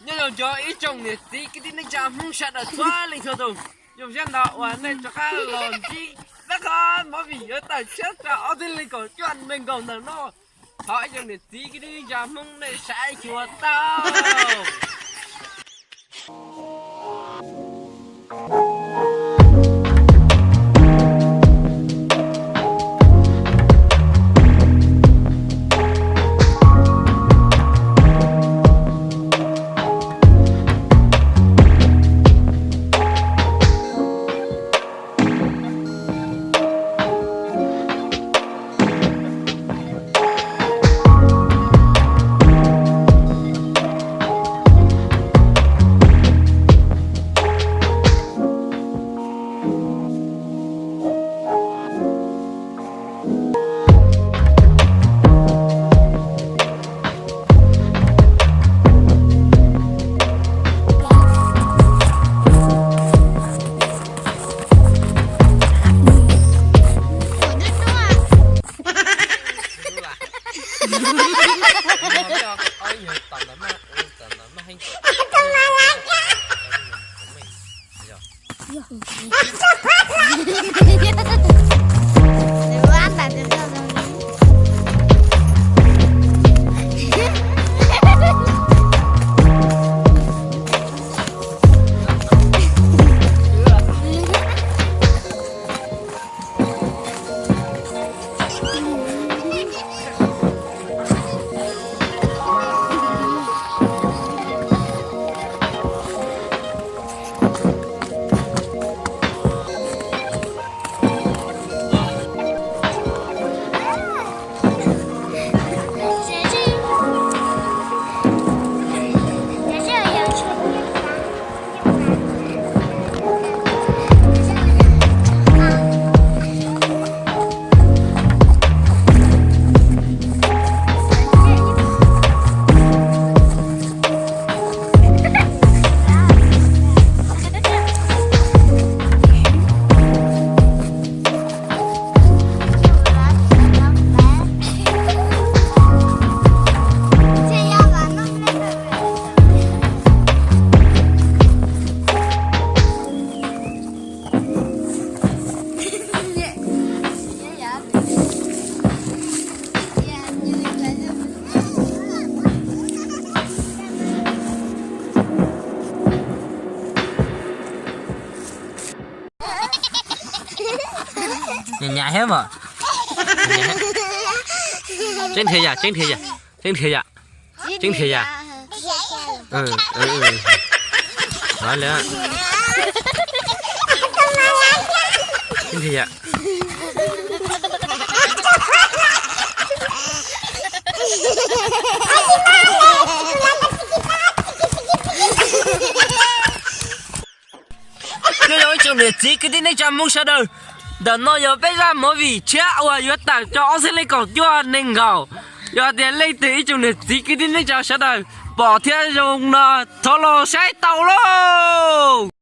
Nyob zoo cov ib tsoom niam txiv kwv tij neej tsa Hmoob sawv daws txhua leej txhua tus, zoo siab ntau uas nej rov qab los ntsib peb qhov movie yuav tawm tshiab rau ob txhiab leej kaum cuaj nees nkaum ntawm no. Thov ib tsoom niam txiv kwv tij neej tsa Hmoob nej saib xyuas tau. Nyam nyam thiab mas. Tseeb thiab yam, tseeb thiab yam, tseeb thiab yam, tseeb thiab yam. Tseeb thiab yam. Nyob zoo ib tsoom niam txiv kwv tij neej tsa Hmoob sawv daws, ntawm no yog peb zaj movie tshiab uas yuav tawm rau ob txhiab leej kaum cuaj nees nkaum. Yog tias leej twg ib tsoom niam txiv kwv tij neej tsa sawv daws pom thiab zoo no thov los saib tau lauj.